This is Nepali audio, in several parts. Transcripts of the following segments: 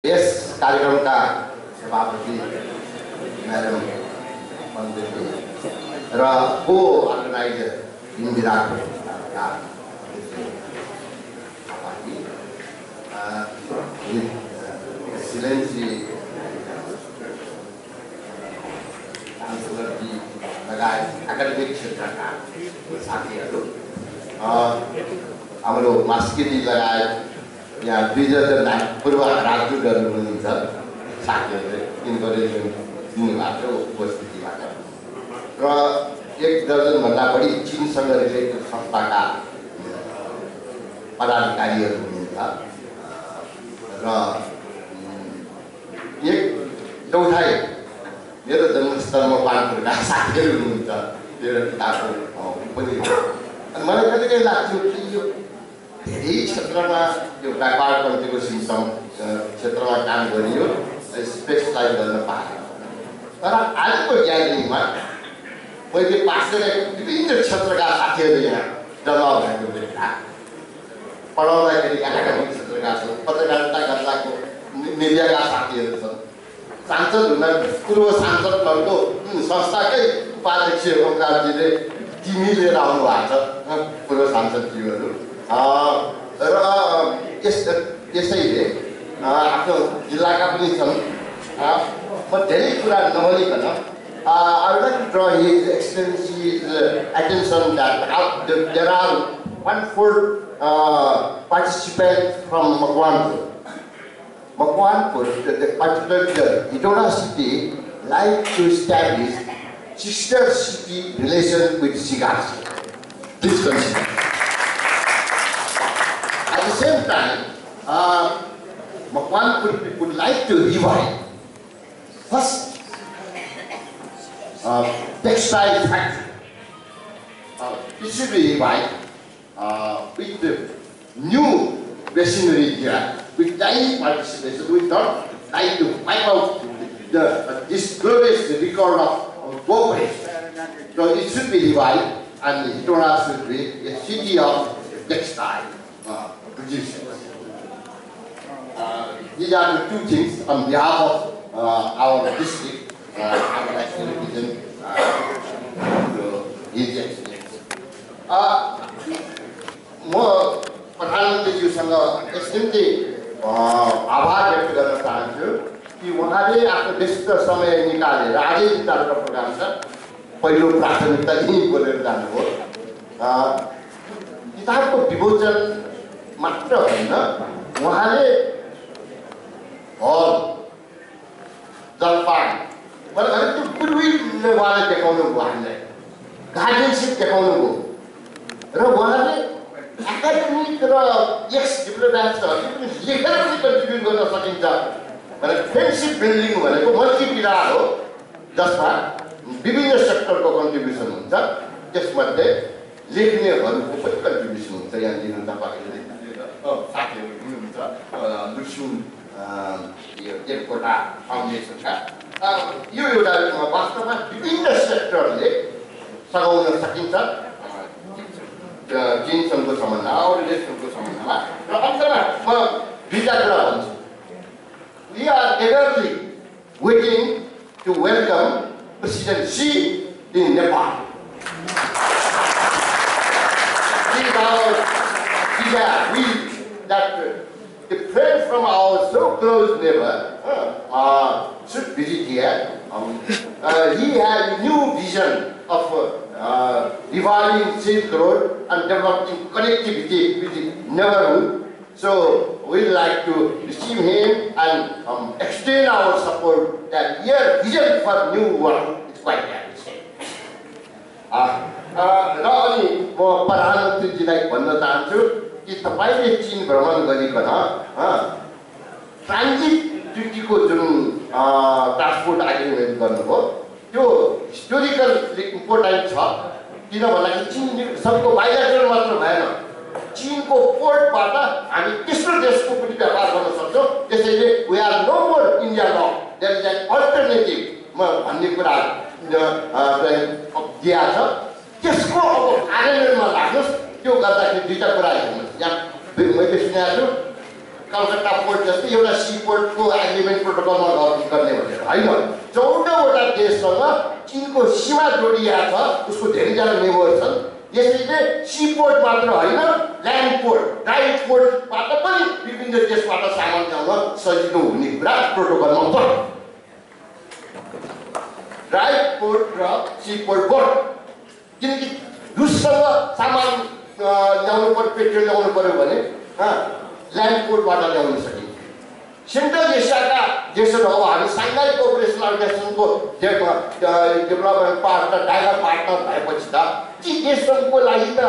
यस कार्यक्रमका सभापति म्याडम मन्त्री र को अर्गनाइजर इन्दिराको सिलेन्सी काउन्सिलरजी लगायत एकाडेमिक क्षेत्रका साथीहरू हाम्रो मास्केजी लगायत यहाँ 2000 पूर्व राजदूतहरू हुनुहुन्छ साथीहरूले इन्करेजमेन्ट उपस्थितिबाट र 1 दर्जनभन्दा बढी चीनसँग रिलेटेड संस्थाका पदाधिकारीहरू हुनुहुन्छ र 1/4 मेरो जन्मस्थलमा पानपुरका साथीहरू हुनुहुन्छ मेरो पिताको पनि अनि मलाई कतिकै लाग्थ्यो कि यो धेरै क्षेत्रमा यो व्यापार कन्ट्रिब्युसन क्षेत्रमा काम गरियो स्पेसलाइज गर्न पाएँ तर आजको ग्यादरिङमा मैले पास गरेको विभिन्न क्षेत्रका साथीहरू यहाँ जम्मा भएको देख्दा पढाउँदाखेरि एकाडेमिक क्षेत्रका छन् पत्रकारिता गर्दाको मिडियाका साथीहरू छन् सांसद हुन पूर्व सांसद दलको संस्थाकै उपाध्यक्ष ओमकारजीले टिमी लिएर आउनु भएको छ पूर्व सांसदज्यूहरू र त्यसैले आफ्नो जिल्लाका पनि छन् म धेरै कुरा नभनिकन I would like to draw His Excellency's attention that there are 1/4 participants from Makwanpur. Makwanpur, the particular Itola city, like to establish sister city relation with Sigasi. Please consider. At the same time, Makwanpur would like to revive first textile factory. It should be revived with the new machinery here, with tiny participation. We don't like to wipe out this glorious record of cooperation. So it should be revived, and Itola should be a city of textile producers. These are the two things on behalf of our district. I would like to represent His Excellency. म प्रधानमन्त्रीज्यूसँग यसरी आभार व्यक्त गर्न चाहन्छु कि उहाँले आफ्नो व्यस्त समय निकालेर आजै विचारको प्रोग्राम छ पहिलो प्राथमिकता यही बोलेर जानुभयो किताबको विमोचन मात्र होइन उहाँले हल जलपान मलाई त्यो गुडविलले उहाँले देखाउनु भयो हामीलाई गार्जियनसिप देखाउनु भयो र उहाँले एकाडेमिक र एक्स डिप्लोमेट्सहरूले पनि लेखेर पनि कन्ट्रिब्युट गर्न सकिन्छ भनेर फ्रेन्डसिप बिल्डिङ भनेको मल्टिपिलार हो जसमा विभिन्न सेक्टरको कन्ट्रिब्युसन हुन्छ त्यसमध्ये लेख्नेहरूको पनि कन्ट्रिब्युसन हुन्छ यहाँ लिनु तपाईँहरूले साथीहरू हुनुहुन्छ लुसुन यो देवकोटा फाउन्डेसनका यो एउटा वास्तवमा विभिन्न सेक्टरले सघाउन सकिन्छ चीनसँगको सम्बन्ध अरू देशहरूको सम्बन्धमा र अन्तमा म दुईटा कुरा भन्छु We are eagerly waiting to welcome President Xi in Nepal. These are we that the friend from our so close neighbor should visit here. He has a new vision of reviving Silk Road and developing connectivity with the neighborhood. So we'd like to receive him and extend our support that your vision for new world is quite appreciated. र अनि म प्रधानमन्त्रीजीलाई भन्न चाहन्छु कि तपाईँले चीन भ्रमण गरिकन ट्रान्जिट ड्युटीको जुन ट्रान्सपोर्ट एग्रिमेन्ट गर्नुभयो त्यो हिस्टोरिकली इम्पोर्टेन्ट छ किन भन्दाखेरि चीन सबको बाइलेटरल मात्र भएन चीनको पोर्टबाट हामी तेस्रो देशको पनि व्यापार गर्न सक्छौँ त्यसैले we are no more India ल देयर इज एन अल्टरनेटिभ म भन्ने कुरा दिया छ त्यसको अब कार्यान्वयनमा लाग्नुहोस् त्यो गर्दाखेरि दुईटा कुरा हेर्नुहोस् यहाँ मैले सुनेको छु कलकत्ता पोर्ट जस्तै एउटा सी पोर्टको एग्रिमेन्ट प्रोटोकलमा गर्ने भनेर होइन। 14वटा देशसँग चीनको सीमा जोडिएको छ, उसको धेरैजना नेबर छन्। यसैले सी पोर्ट मात्र होइन, ल्यान्ड पोर्ट, ड्राई पोर्टबाट पनि विभिन्न देशबाट सामान ल्याउन सजिलो हुने कुरा प्रोटोकलमा पर्छ। ड्राई पोर्ट र सी पोर्ट बोर्ड, किनकि रुससँग सामान ल्याउनु पर्यो, पेट्रोल ल्याउनु पर्यो भने ल्यान्ड पोर्टबाट ल्याउन सकिन्छ। सेन्ट्रल एसियाका देशहरू अब हामी साङ्घाई कोअपरेसन अर्गनाइजेसनको डेभलपमेन्ट पार्टनर, टाइगर पार्टनर भएपछि त ती देशहरूको लागि त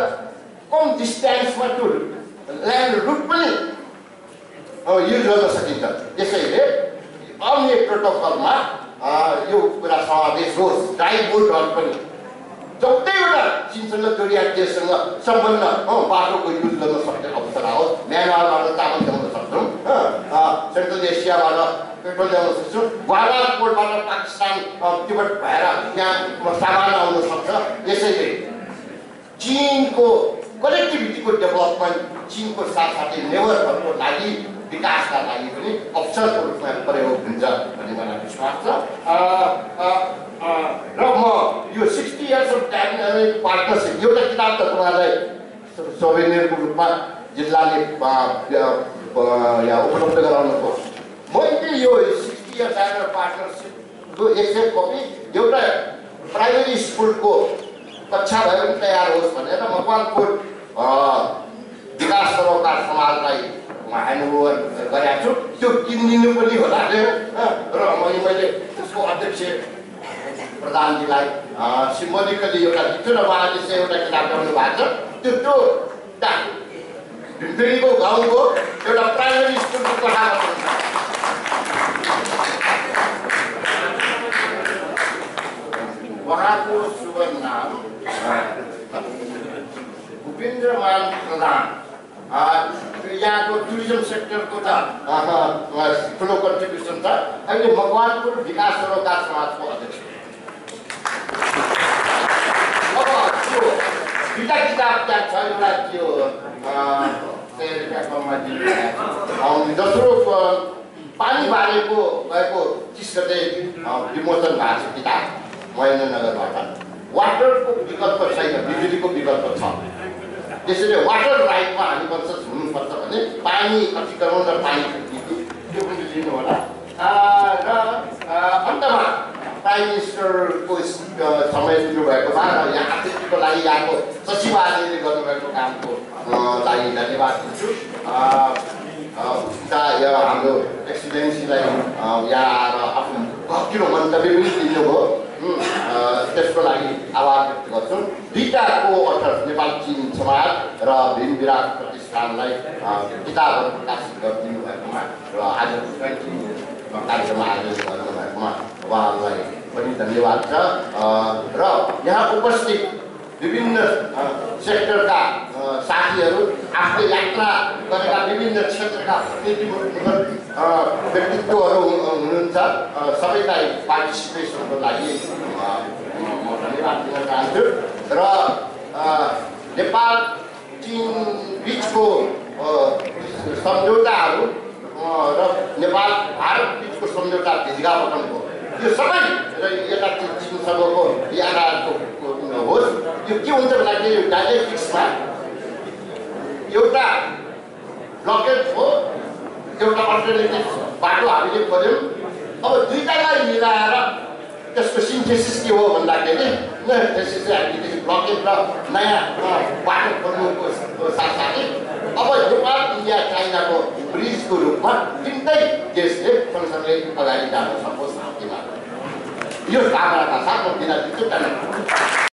कम डिस्टेन्समा त्यो ल्यान्ड रुट पनि युज गर्न सकिन्छ। त्यसैले अन्य प्रोटोकलमा यो कुरा समावेश होस्। ड्राई बोर्डहरू पनि 14वटा चीनसँग जोडिएका देशसँग सम्बन्ध बाटोको युज गर्न सक्ने अवसर आओस्। म्यानमारबाट चामल ल्याउन सक्छौँ, सेन्ट्रल एसियाबाट पेट्रोल ल्याउन सक्छौँ, ग्वादार पोर्टबाट पाकिस्तान तिब्बत भएर त्यहाँ सामान आउन सक्छ। यसैले चीनको कनेक्टिभिटीको डेभलपमेन्ट चीनको साथसाथै नेबरहरूको लागि विकासका लागि पनि अवसरको रूपमा प्रयोग हुन्छ भन्ने मलाई विश्वास छ। र म यो 60 years of डायनामिक पार्टनरसिप एउटा किताब त तपाईँलाई सोभेनियरको रूपमा जिल्लाले यहाँ उपलब्ध गराउनुभयो। मैले यो 60 years डायनामिक पार्टनरसिपको 100 कपी एउटा प्राइमेरी स्कुलको कक्षा भयो भने तयार होस् भनेर मकवानपुर विकास सरोकार समाजलाई ह्यान्डओभर गरेको छु। त्यो किनिदिनु पनि होला र मैले त्यसको अध्यक्ष प्रधानजीलाई सिम्बोलिकली एउटा दिन्छु र उहाँले चाहिँ एउटा किताब ल्याउनु भएको छ। त्यो भिमपेडीको गाउँको एउटा प्राइमेरी स्कुलको कोठामा छ। उहाँको शुभ नाम भूपेन्द्रमान प्रधान। यहाँको टुरिज्म सेक्टरको त ठुलो कन्ट्रिब्युसन छ। अहिले मकवानपुर विकास सरोकार समाजको अध्यक्ष। अब त्यो दुईटा किताब त्यहाँ छ, एउटा त्यो दोस्रो पानी बारेको गएको 30 गते विमोचन भएको छ किताब महेन्द्रनगरबाट। वाटरको विकल्प छैन, बिजुलीको विकल्प छ। त्यसैले वाटर राइटमा हामी कन्सियस हुनुपर्छ भने पानी अतिक्रमण र पानी त्यो पनि लिनु होला। र अन्तमा प्राइम मिनिस्टरको समय दिनुभएकोमा र यहाँ अतिथिको लागि यहाँको सचिवालयले गर्नुभएको कामको लागि धन्यवाद दिन्छु। हाम्रो एक्सिडेन्सीलाई यहाँ आएर आफ्नो गहिरो मन्तव्य पनि दिनुभयो, त्यसको लागि आभार व्यक्त गर्छु। दुईटा को-अथर नेपाल चीन समाज र भीम विराट प्रतिष्ठानलाई किताबहरू प्रकाशित गरिदिनु भएकोमा र आज कार्यक्रम आयोजन गर्नुभएकोमा उहाँहरूलाई पनि धन्यवाद छ। र यहाँ उपस्थित विभिन्न सेक्टरका साथीहरू, आफ्नो यात्रा गरेका विभिन्न क्षेत्रका व्यक्तित्वहरू हुनुहुन्छ। सबैलाई पार्टिसिपेसनको लागि म धन्यवाद दिन चाहन्छु। र नेपाल चीन बिचको सम्झौताहरू र नेपाल भारत बिचको सम्झौता भिजगापटनको यो सबै यता चीनसँगको यात्राको होस्। यो के हुन्छ भन्दाखेरि डाइलेक्टिक्समा एउटा ब्लकेज हो, एउटा अल्टरनेटिभ बाटो हामीले खोज्यौँ। अब दुईटालाई मिलाएर त्यसको सिन्थेसिस के हो भन्दाखेरि हामीले ब्लकेज र नयाँ बाटो खोज्नुको साथसाथै अब नेपाल, इन्डिया, चाइनाको ब्रिजको रूपमा तिनटै देशले सँगसँगै अगाडि जान सकोस्। यो कामनाका साथ म बिदा दिन्छु। धन्यवाद।